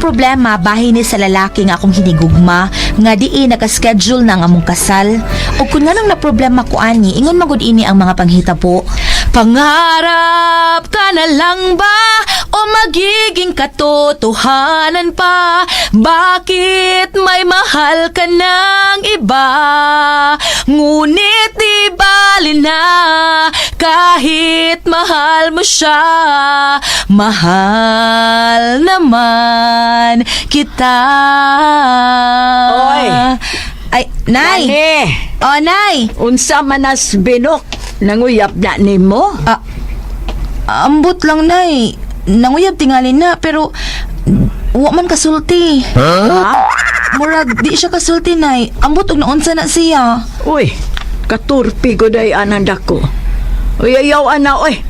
problema bahin ni sa lalaki nga akong hinigugma nga diin naka-schedule na ang among kasal. O kung nganong na problema ko ani, ingon magud ini ang mga panghitabo. Pangarap ka na lang ba o magiging katotohanan pa? Bakit may mahal ka ng iba? Ngunit di bali na kahit mahal mo siya, mahal naman kita. Oy! Ay, Nay! Nani, Oh, Nay! unsa man as binok nanguyap na nimo? Ah, ambot lang, Nay. Nanguyab tingali na, pero wa man kasulti. Ha? Murag, di siya kasulti, Nay. Ambot og naunsa na siya. Uy, katurpi ko day anang dako. Uy, ayaw ana oy.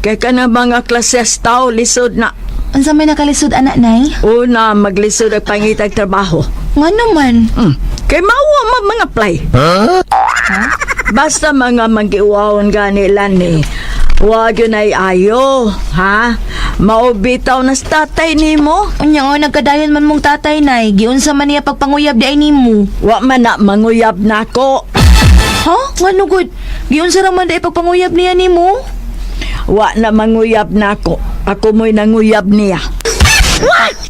Kay ka na mga klases tao lisod na. Unsa may nakalisod, anak, Nay? Una, maglisod ang pangitag trabaho. Nga naman. Kay mauwa ma mga apply. Basta mga magiuwaon gani lan ni. Wag yun ay ayo, ha? Maubitaw na sa tatay nimo. Unya o, nagkadayon man mong tatay, Nay. Giunsa man niya pagpanguyab di ay nimo. Wa man na manguyab nako. Ha? Nga nugod. Giunsa ra man di ay pagpanguyab niya nimo? Wa na manguyab nako. Ako mo'y nanguyab niya.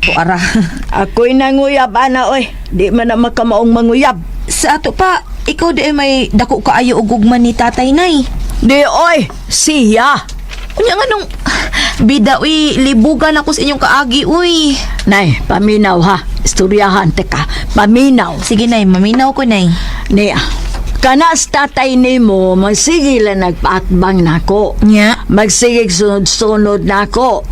Tuara. Ako'y nanguyab, ana, oy. Di man na makamaong manguyab. Sa ato pa, ikaw di ay may dako kaayo og ugma ni tatay, Nay. Di, oy. Siya. Unya nga nung bida uy, libugan ako sa inyong kaagi uy. Nay, paminaw ha. Istoryahan, teka. Paminaw. Sige nay, maminaw ko nay. Niya. Kana sa tatay nimo, magsige lang nagpaatbang nako. Nya. Magsige sunod-sunod nako.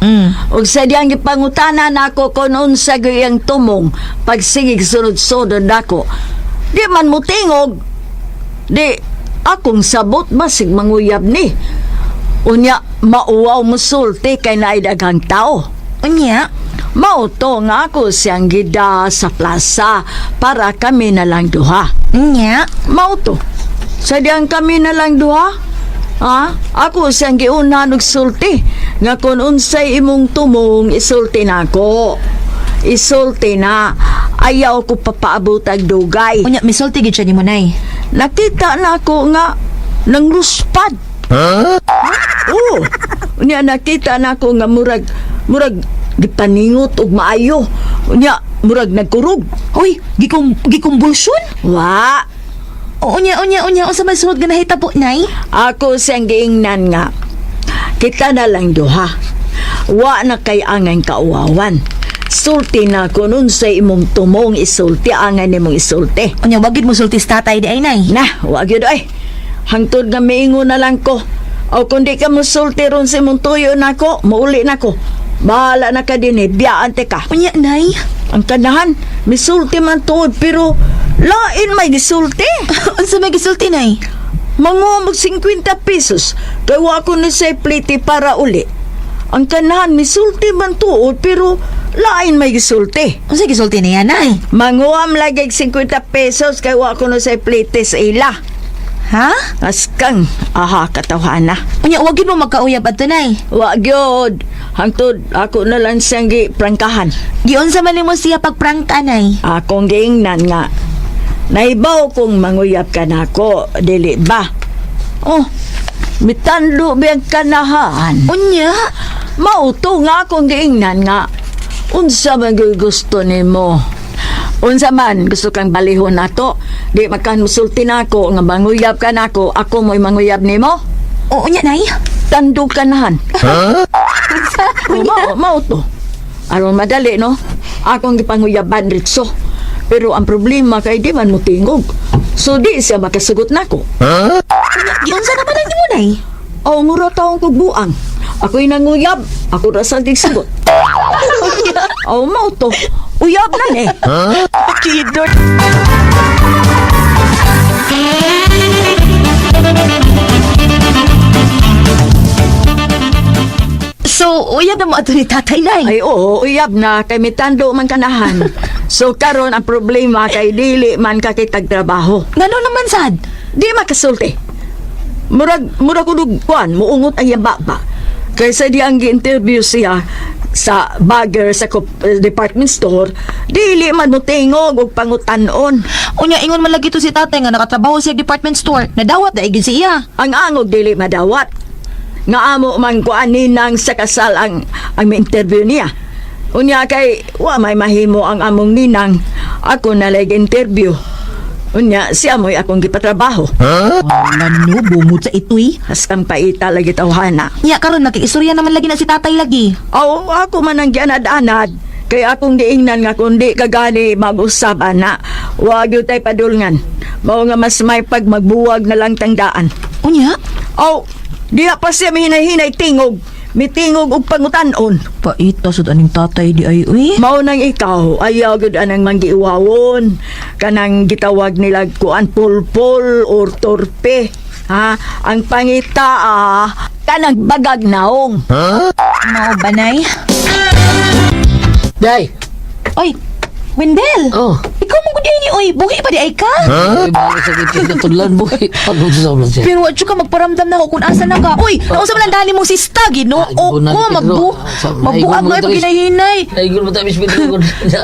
Ug sa diyang gipangutana nako kung unsa gyud iyang tumong pagsigig sunod-sunod nako. Di man mo tingog. Di akong sabot basig manguyab ni. Unya mauwaw mo sulti kay naay daghang tao. Unya. Mao to nga ako siyang gida sa plaza para kami na lang duha. Unya. Mao to. Sa diyang kami na lang duha. Ha? Ako siyang giuna nagsulti nga kung unsay imong tumong isulti nako. Isulti na. Ayaw ko papaabot ang dugay. Unya misulti gid siya nimo nay. Nakita na ako nga nangluspad. Huh? Oo. Unya nakita na ako nga murag murag gipaningot og maayo. Unya murag nagkurog. Uy, gikumbulsyon? Wa. Unya unya unya unsa may sunod nga nahitabo nay? Ako siyang giingnan nga. Kita na lang duha. Wa na kay angay kauwawan. Sulti na kun unsay imong tumong isulti angay nimong isulti. Unya wag gid mo sulti sa tatay di ay nay. Na, wa gyud ay. Hangtod nga miingon na lang ko. O kung di ka musulti ron sa imong tuyo nako, muuli nako. Bahala na ka din eh, biyaan te ka. Unya nay. Ang kanahan, misulti man tuod pero lain may gisulti. Unsa may gisulti nay? Manguha mag 50 pesos, kay wa ko ni sa plite para uli. Ang kanahan, misulti man tuod pero lain may gisulti. Unsa gisulti niya nay? Manguha lagi 50 pesos kay wa ko ni sa plite sa ila. Ha? Askang, aha, katawhana. Unya wag gid mo magkauyab adto nay. Wa gyud. Hangtod ako na lang siyang giprangkahan. Giunsa man nimo siya pagprangka nay? Akong giingnan nga. Naibaw kong manguyab ka nako, dili ba? Oh, mitando biyang kanahan. Unya. Mauto nga akong giingnan nga. Unsa man gyud gusto nimo? Unsa man gusto kang balihon nato? Di makan musulti nako nga manguyab ka nako, ako mo'y manguyab nimo? O, unya nay. Tandog kanahan. Oh, mao to. Aron madali, no? Akong gipanguyaban ritso. Pero ang problema kay di man mo tingog. So di siya makasugot nako. Giunsa naman ang nimo nay? Oh, mura taong kog buang. Ako'y nanguyab. Ako ra sa gigsugot. Oh, mao to. Uyab na ni. Kidot. So, uyab na mo ato ni tatay nay. Ay oo, uyab na kay mitando man kanahan. So karon ang problema kay dili man kakitag trabaho. Ngano naman sad? Di makasulti. Murag murag kunog kuan, muungot ang yaba ba. Kaysa di ang gi-interview siya, sa bagger sa department store, dili man mo tingog og pangutan-on. Unya ingon man lagi to si tatay nga nakatrabaho sa department store. Nadawat daig siya. Ang angog dili madawat. Nga amo man kuan ninang sa kasal ang may interview niya. Unya kay wa may mahimo ang among ninang. Ako na lay interview. Unya siya mo'y akong gipatrabaho. Wala no, bungod sa itoy. Hastang paita lagi tawhana. Nya karon nakikistorya naman lagi na si tatay lagi. Aw, ako man ang gianad-anad. Kaya akong giingnan nga kundi kagani mag-usab ana. Wa gyud tay padulngan. Mao nga mas may pag magbuwag na lang tangdaan. Unya? Aw, diha pa siya mihinay-hinay tingog. Mitingog og pangutan-on. Paita sud aning tatay di ay uy. Mao nang ikaw, ayaw gyud anang manggiiwawon. Kanang gitawag nila kuan pulpol or torpe. Ha? Ang pangita kanang bagag naong. Mao banay. Day! Oy, Wendell. Oh. Ikaw mo gud ni oy, buhi pa di ay ka? Huh? Ay, sa kitin na tudlan, buhi. Pag-usap lang siya. Pero wa jud ka magparamdam na ako kung asa na ka. Uy, nausa man ang dali mong sista Ginoo Ah, ko gibunan ni Pedro. magbu. Naigon Magbuag mo na ito, pag ginahinay. Naigol mo tayo, Miss Pedro.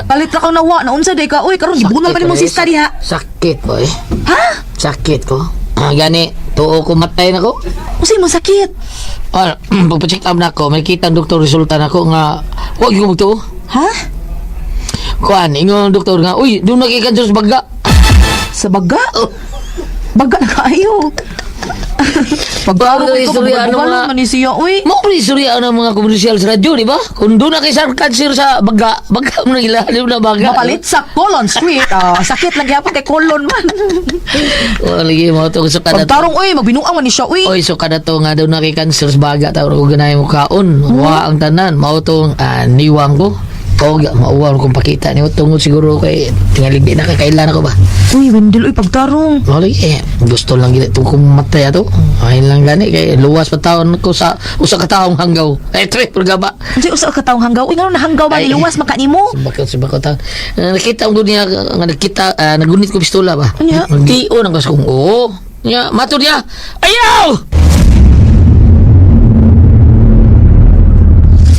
Palit ra kang nawa, naunsa day ka. Uy, karon gibunan pa nimo sista diha. Sakit ko eh. Ha? Sakit ko. Ah, gani, tuo ko matay na ko. Unsay mo sakit? Ah, pagpa-check up na ako, may kita ang doktor resulta na ako nga, huwag yung magtuo. Ha? Kuan, ingon ang doktor nga, uy, doon nakikanser sa baga. Sa baga? Oh. Baga na kaayo. Pagkaro Bagay, ko istorya, ano bugal mga- man ni siya, uy. Mo ni istorya ang mga komersyal sa radyo, di ba? Kung doon na kay cancer sa baga, baga mo na ilalim na baga. Mapalit sa colon street. Ah, sakit lang gyapon kay colon man. Oh, lagi mo to so kada to. Pagtarong uy, magbinuang man ni siya uy. Oy, so kada to nga daw na kay cancer sa baga taw ko ganahay mo kaon. Wa ang tanan, mao tong niwang ko. O, mauwaw kong pakita niyo tungod siguro kay tingalig di na kay kailan ako ba. Uy, Wendell, uy, pagtarong. Mao lagi eh, gusto lang gid itong kung matay ato. Ay lang gani kay luwas pa taon ko sa usa ka taong hanggaw. Eh, tre, purga ba? Unsay usa ka taong hanggaw? Uy, ngano nahanggaw ba Ay. niluwas man ka nimo? Bakit sa bakot nakita ko niya nga nakita nagunit ko pistola ba. Anya? Tio nang kas kong oo. Nya matud niya. Ayaw!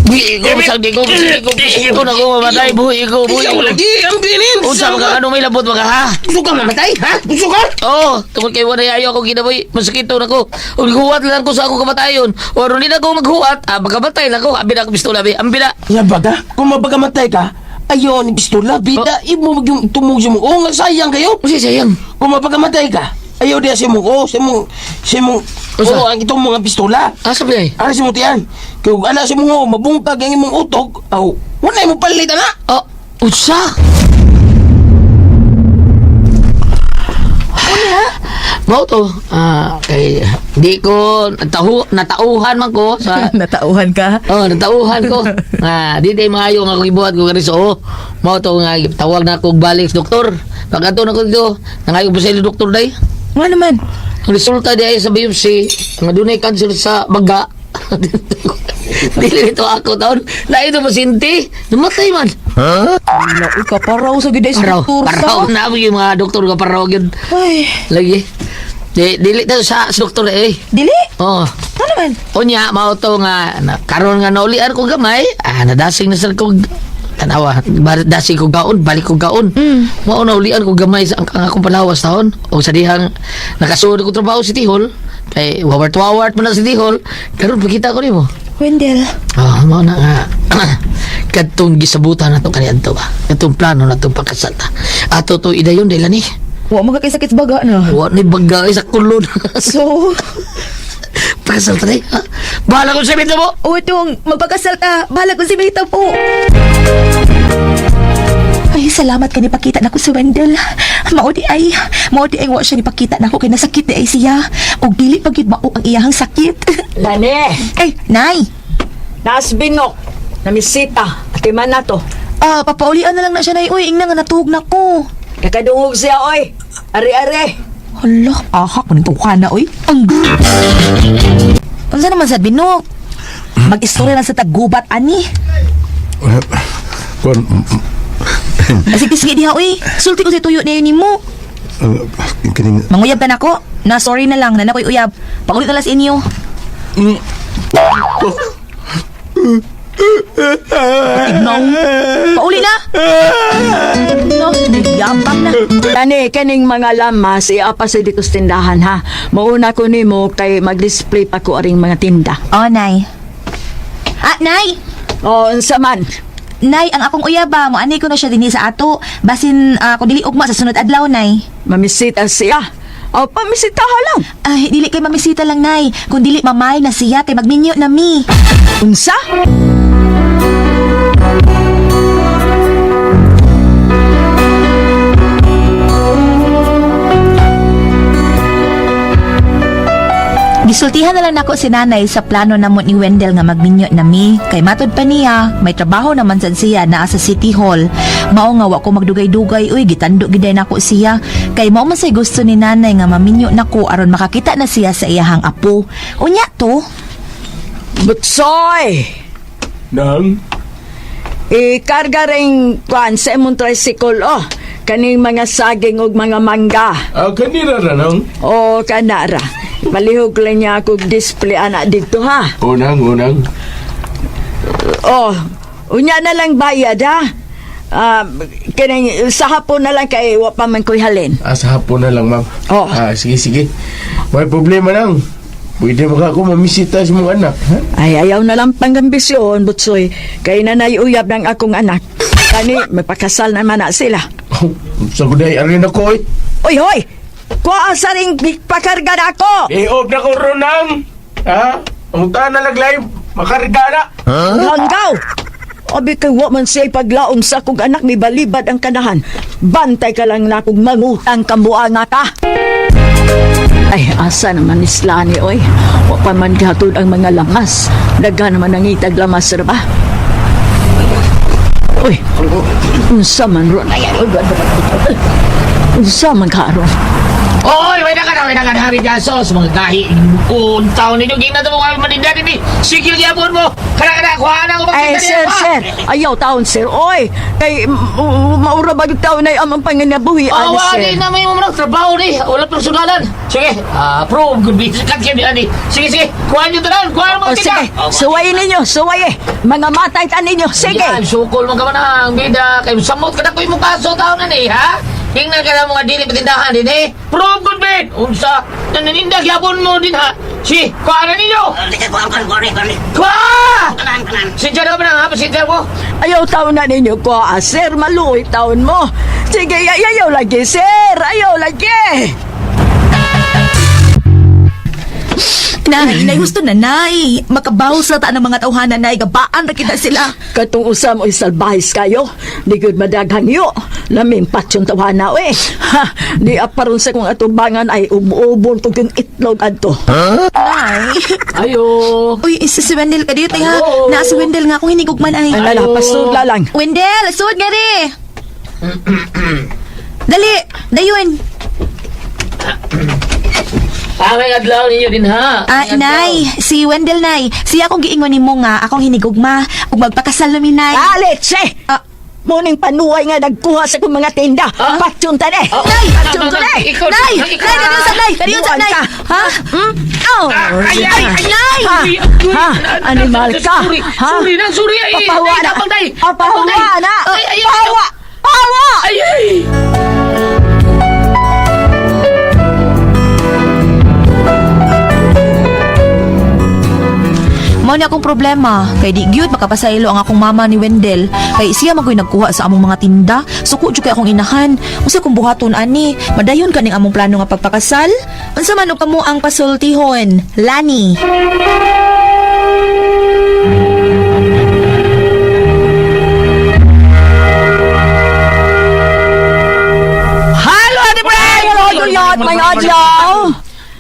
Buhi ko, bisag di ko, bisag di ko, bisag ko na ko mamatay, buhi ko, buhi ko. Lagi, ang bilin! Unsa ba ka, ano may labot ba ka, ha? Gusto ka mamatay, ha? Gusto ka? Oo, tungod kay wala ayo ako ginaboy, masakito na ko. Ug huwat lang ko sa ako kamatayon. O aron di na ko maghuwat, magamatay lang ko, abi na ako pistola, abi, ambi na. Nga baga, kung mabagamatay ka, ayaw ni pistola, bida, imo yung tumog sa mong, oh, nga sayang kayo. Unsay sayang? Kung mapagamatay ka, ayaw diya sa mong, oh, sa mong, Unsa? oh, ang itong mga pistola. Asa ba ay? Ara sa mong tiyan. Kaya kung ana sa mong, oh, mabungkag ang imong utok, aw, wala mo palit, ana. Oh, unsa? Mao to, kay di ko natauhan man ko sa Natauhan ka? Oh, natauhan ko. Nga, di tay maayo nga akong ibuhat ko kani so. Oh, mao to nga tawag na akong balik sa doktor. Pag ato na ko dito, nangayo pa sa ilo doktor day. Nga naman. Ang resulta di ay sa biopsy, nga dunay cancer sa baga. Dili nito ako taon. Lain ito pasyente. Namatay man. Wala, uy, kaparaw sa gid sa Paraw, doktor sa. paraw na yung mga doktor nga paraw yun. Ay, Lagi. Di, dili na sa doktor eh. dili. Oh. Nga naman. Unya, mao to nga, na, karon nga naulian ko gamay, nadasing na sir ko, tanawa, dasing ko gaon, balik ko gaon. Mao naulian ko gamay sa ang akong palawas taon. O sa dihang, nakasunod ko trabaho sa City Hall, kay wawart-wawart man na City Hall, karon pakita ko nimo. Wendell. Ah, mao na nga. Kadtong gisabutan nato kaniadto ba. Kadtong plano natong pagkasal ta. Ato to idayon dahil ni. Wa mo ka kay sakit sa baga na. Wa ni bagay sa kulon. So, Pagkasal ta day, ha? Bahala kung sabihin mo. utong, magpakasal ta. Bahala kung si Mita po. Ay, salamat ka ni pakita nako si Wendell. Mao di ay wa siya ni pakita nako kay nasakit di ay siya. Og dili pa gyud mao ang iyahang sakit. Dani, Ay, nay. naas binok, namisita, atiman na to. Papaulian na lang na siya nay. Uy, ingna nga natuog na ko. Kakadungog siya, oy. Ari-ari. Hala, ahak mo nito na oy. Ang Unsa naman sa binok? Mag-istorya lang sa taggubat ani. Kuan, Sige, sige diha oy. Sulti ko sa tuyo na yun nimo. kining Manguyab ka nako. Na sorry na lang, na nakoy uyab. Paulit na lang sa inyo. Tignaw. Pauli na. No, nagyabang na. Tani, kaning mga lamas, iapa sa dito sa tindahan ha. Mauna ko nimo kay mag-display pa ko aring mga tinda. Oh, Nay. Ah, Nay! O, unsa man. Nay, ang akong uyaba, mo ani ko na siya dinhi sa ato. Basin kung dili ugma sa sunod adlaw, Nay. Mamisita siya. O, pamisitaha lang. Ay, dili kay mamisita lang, Nay. Kung dili mamay na siya kay magminyo na mi. Unsa? Gisultihan na lang nako si nanay sa plano namo ni Wendell nga magminyo na mi. Kay matod pa niya, may trabaho naman sad siya naa sa City Hall. Mao nga wa ko magdugay-dugay, uy, gitando giday nako siya. Kay mao man say gusto ni nanay nga maminyo nako aron makakita na siya sa iyahang apo. Unya to. Butsoy! Nang? Ikarga rin kwan sa imong tricycle, oh. Kaning mga saging ug mga mangga. Ah, kanira ra nang. O, kanara. Palihog lang niya akong display ana dito ha. Unang, unang. Oh, unya na lang bayad ha. Ah, kining sa hapon na lang kay wa pa man ko'y halin. Ah, sa hapon na lang, ma'am. Oh. Ah, sige, sige. May problema nang. Pwede ba ako mamisita sa mga anak, ha? Ay, ayaw na lang pangambisyon, Butsoy. Kay nanay uyab ng akong anak. Kani, magpakasal naman na sila. Oh, sa guday, arin ako, eh. Oy, hoy! Kuha sa ring pakarga na ako! I-off na ko ron, nang. Ha? Ang na laglay, makarga na. Langgaw! Abi kay wa man siya'y paglaom sa akong anak, may balibad ang kanahan. Bantay ka lang na kung mangutang kamuanga ka. Ay, asa naman ni Slani, oy. Wa pa man gihatod ang mga lamas. Daghan naman ang itag lamas, ra ba? Uy, unsa man ron? Ay, ay, ay, ay, unsa man ka ron? Oy, wait na ka na, wait na ka na, Harry Gasos. Mga gahi, untaw ninyo, ginna mo kami maninda din Sigil gyapon mo. Kana kana, kuha na ko Ay, sir, sir. Ayaw taon, sir. Oy, kay maura ba yung taon na amang panginabuhi, Oh, ani, sir? wala na may mga trabaho ni. Wala personalan. Sige, approve. Good business ka kami ani. Sige, sige. Kuha niyo tanan. Kuha mo O, sige, suwayin ninyo, suwayin. Mga matay ta ninyo, sige. Yan, sukol mo ka man ang bida. Kay samot ka na ko imong kaso taon na ni, ha? Tingnan ka na mga dili patindahan din eh. Prove good bid. Unsa? Nananinda gyapon mo din ha. Si, kuha na ninyo. Kuha! Sinsya na ka ba na ha? Pasensya ko. Ayaw taon na ninyo ko, ah, sir, maluoy taon mo. Sige, ayaw lagi, sir, ayaw lagi. Nay, nay gusto na nay. Makabaw sa ta ng mga tawhana nay, gabaan ra kita sila. Katong usam oy salbahis kayo. Di gud madaghan yo. Laming patyon tawana oy. Ha, di aparon sa kong atubangan ay ubo-ubon tug yung itlog adto. Nay. Ayo. Uy, si si Wendell ka dito ha. Hello. Na si Wendell nga akong hinigugman ay. Ay, lala, pasudla lang. Wendell, sud nga ri. Dali, dayon. Ah, may adlaw ninyo din ha. Ah, May adlaw. nay, si Wendell nay. Siya akong giingon nimo nga akong hinigugma ug magpakasal na mi nay. Ah, leche! Ah. Muning panuay nga nagkuha sa kong mga tinda. Ah? Patyon ta ne. Ah, Nay! Patyon ta ne. Ikaw, Nay, ikaw. nay, kaniyon sa nay, kaniyon sa Buwan nay. ka. Ha? Hmm? Oh. Ay, ay, ay, Nay! Ha? Ay, Ha? Animal ka? Sorry, Ha? sorry na, sorry. Ay, Papawa ay, na. tapang, day. Papawa Tapang, day. na. Ay, ay, ay, Pawa! Pawa! Ay, ay. Mao ni akong problema kay di gyud makapasaylo ang akong mama ni Wendell kay siya man ko'y nagkuha sa among mga tinda. Suko jud kay akong inahan. Unsa kung buhaton ani? Madayon kaning among plano nga pagpakasal? Unsa man og kamo ang pasultihon? Lani. Hello, Ate Pres! Hello, Juliet! May adlaw!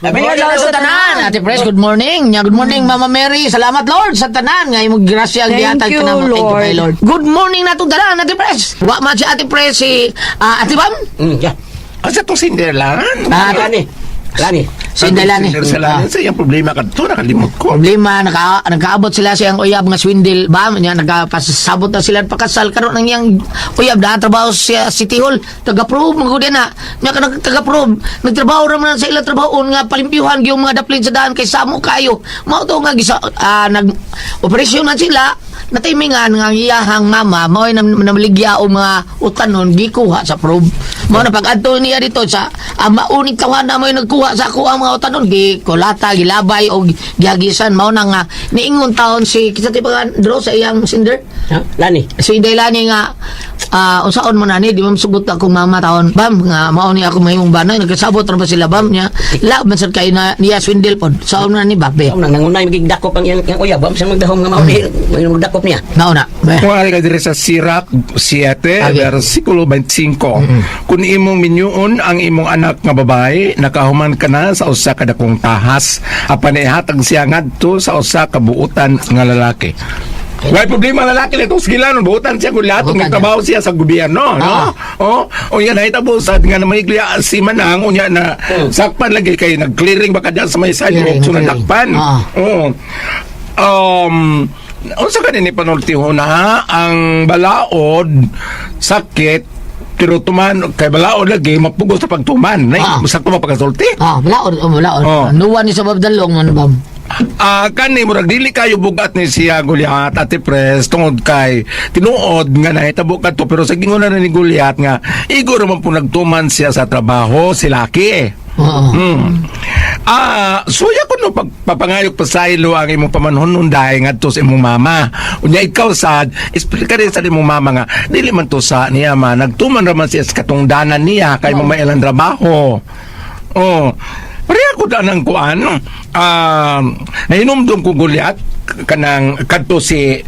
May adlaw sa tanan. Ate Pres, good morning. Nya, good morning, Mama Mary. Salamat, Lord, sa tanan. Nga imong grasya ang Thank gihatag you, kanamo. Thank you, Lord. kay Lord. Good morning na itong tanan, Ate Pres. Wa man si Ate Pres, si Ate Bam. Yeah. Asa tong Cinderella? Ah, Lani. Lani. Si Inday Lani. Sa Lani. Sa iyang problema kadto nakalimot ko. Problema, nakaabot sila sa iyang uyab nga swindle ba niya, nagapasabot na sila pakasal karon ang iyang uyab na trabaho sa City Hall, taga-approve man gud na nya ka taga-approve, nagtrabaho ra man sa ilang trabaho nga palimpyuhan gyud mga daplin sa daan kay samo kayo. Mao to nga gisa, nag operasyon na sila, natimingan nga ang iyahang mama mao'y namaligya og mga utanon gikuha sa probe. Mao na pag-adto niya dito sa ang mauning tawhana, mo'y nagkuha sa ako ang mga utanon, gikulata, gilabay og gihagisan. Mao na nga niingon taon si kita ti draw sa iyang sender. Ha? Lani. Si Inday Lani nga unsaon mo na ni, di mo sugot akong mama taon bam nga mao ni ako mahimong banay, nagkasabot ra ba sila bam niya la man sad kay na niya swindle pod saon na ni babe. Ang nang nangunay magigdakop ang iyang uyab, ba siya magdahom nga mao ni magdakop niya. Mao na. Be. Kung ari ka diri sa Sirach 7, versikulo 25. Kung imong minyuon ang imong anak nga babae, nakahuman ka na sa usa ka dakong tahas, apan ihatag siya ngadto sa usa ka buutan nga lalaki. Way problema ang lalaki nito sa gilanon, buutan siya kung lahat Buutan niya. nagtrabaho siya sa gobyerno, no? Oh, unya nahitabo sad nga namiglia si Manang, unya na sakpan lagi kay nag-clearing ba ka diyan sa may sidewalk, Clearing, so clearing. nadakpan. Oo. Unsa ka ni panultihon ha? Ang balaod sakit pero tuman kay balaod lagi mapugos sa pagtuman. Nay, sakto ba pagkasulti? Balaod, oh, balaod. Oh. Nuwan ni sa babdalong man bam. Kani murag dili kayo bugat ni siya Goliath, Ate Pres, tungod kay tinuod nga nahitabo kadto, pero sa gingon na ni Goliath nga igo ra man po nagtuman siya sa trabaho si laki. Oo. Suya ko no pagpapangayok pasaylo ang imong pamanhonon dahil ngadto sa imong mama. Unya ikaw sad, explain rin sa imong mama nga dili man to sa niya ma, nagtuman ra man siya sa katungdanan niya kay mamailan trabaho. Oh. Pareha ko daan ang kuan. Nahinumdum ko Goliath kanang kadto si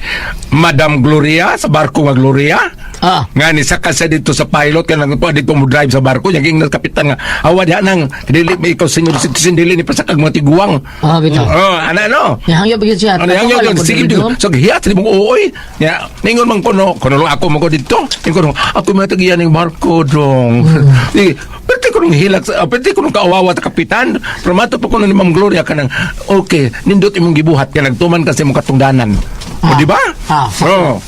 Madam Gloria sa barko nga Gloria. Nga ni saka siya dito sa pilot kanang pa dito mo drive sa barko, yaging ng kapitan nga awa diha nang dili may ikaw senior citizen, dili ni pasakag mga tiguang. Bitaw. Oh, ana no. Nihangyo pa gyud siya. Ano yang Wala yung po sige dito. dito. So gihiyat sa mong ooy. Ya, ningon man kuno, kuno lang ako mo ko dito. Ningon ko, ako may tagiyan ning barko dong. Di, pwede ko nung hilak, pwede ko nung kaawawa ta kapitan. Pero mato pa ko ni Ma'am Gloria kanang okay, nindot imong gibuhat ka nagtuman kasi imong katungdanan. O di ba? Oo.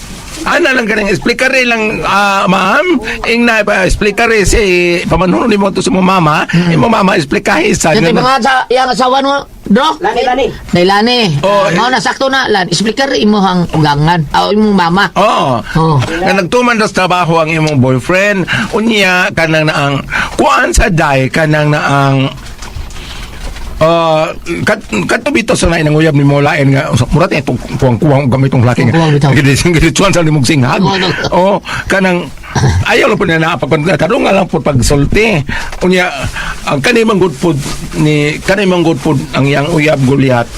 Ana lang kanang explicare lang, ma'am, ing na explicare si pamanhunon nimo to sa imong mama, imong mama explikahe sa Yung mga sa iyang asawa no, Dro? Lani, lani. Dailani. Oh, Mao na sakto na lan. Explicar imo hang ugangan. Aw imong mama. Oo. Oh. Nga nagtuman ra sa trabaho ang imong boyfriend, unya kanang naang kuan sa day kanang naang kadto bitaw sa nain ang uyab ni mo lain nga mura tay itong kuwang-kuwang og gamit tong laki nga. Kuwang bitaw. Giditsuan sa nimong singhag. Oo. Oh, kanang ayaw lang po na naapakon karunga lang po pagsulti. Unya ang kani man good food ni kani man good food ang iyang uyab Goliath.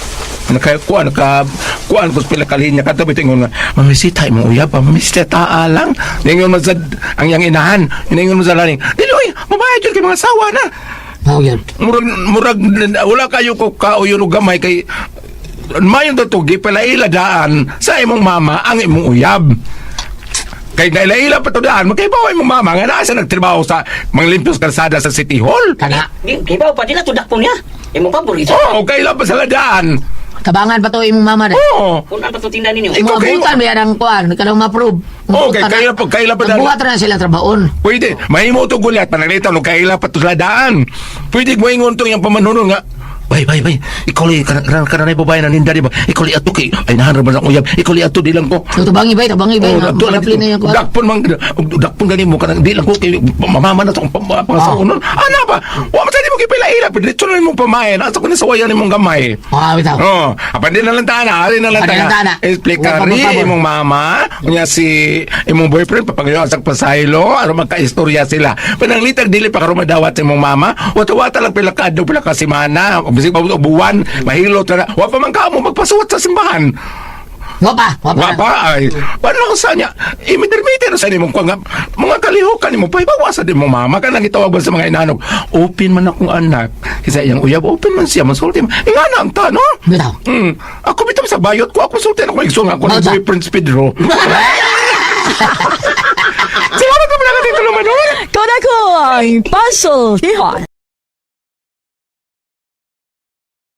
Naka kuan ka kuan ko sa pila ka linya kadto bitaw ingon nga mamisita imong uyab pa mamisita taa lang. Ningon man sa ang iyang inahan, ningon man sa laning. Dili oy, mabayad jud kay mga sawa na. Mao gyud. Murag wala kayo ko kauyon og gamay kay mayon to gipalaila daan sa imong mama ang imong uyab. Kay nailaila pa to daan, magkaibaw imong mama nga naa sa nagtrabaho sa manglimpyos kalsada sa City Hall. Kana. Di kay pa di na to dakpon niya. Imong paborito. Oo, kaila pa sa ladaan. Tabangan pa to imong mama dai. Oo. Kung ano pa to tinda ninyo. Ikaw kayo- Mabutan ba yan ang kuan, kanang ma-approve. Oo, kay kaila pa daan. Buhat ra na sila trabaon. Pwede, mahimo to gulat, pananglitan, o kaila pa to sa ladaan. Pwede mo ingon to yung pamanhunon nga, "Bay, bay, bay, ikaw li, kananay babae na ninda, di ba? Ikaw li ato kay, ay nahan ra ba ng uyab, ikaw li ato, di lang ko." So tabangi bay, tabangi bay. Oh, dakpon Malapli na yung kuan. dakpon man dakpon gani mo kanang di lang ko kay mamama na tong pangasawa nun. Ana ba? Wa man sa di mo kay pila-ila, pero diretso na imong pamain. Asa ko ni sawayan imong gamay. Bitaw. Oh, apan di na lang tana, ari na lang Ari na tana. tana. Explicari Wa pa, imong mama, unya si imong boyfriend papangayo sa pasaylo, aron magkaistorya sila. Pananglitag dili pa karon madawat sa imong mama, wata-wata lang pila ka adlaw, pila ka semana, bisig pa buwan, mahilot na. Wa pa man ka mo magpasuwat sa simbahan. Wa pa, wa pa. Wa pa ay. Paano sa niya? Imitermiter sa nimo nga mga kalihukan nimo pa ibawa sa di mo mama kanang gitawag ba sa mga inanog. Open man akong anak. Kasi iyang uyab open man siya masulti. Ingana ang ta no? Bitaw. Ako bitaw sa bayot ko ako sulti ako igsoon ako ng Basta. boyfriend si Pedro. Salamat po pala dito naman. Kau na ko ang puzzle. Tihon.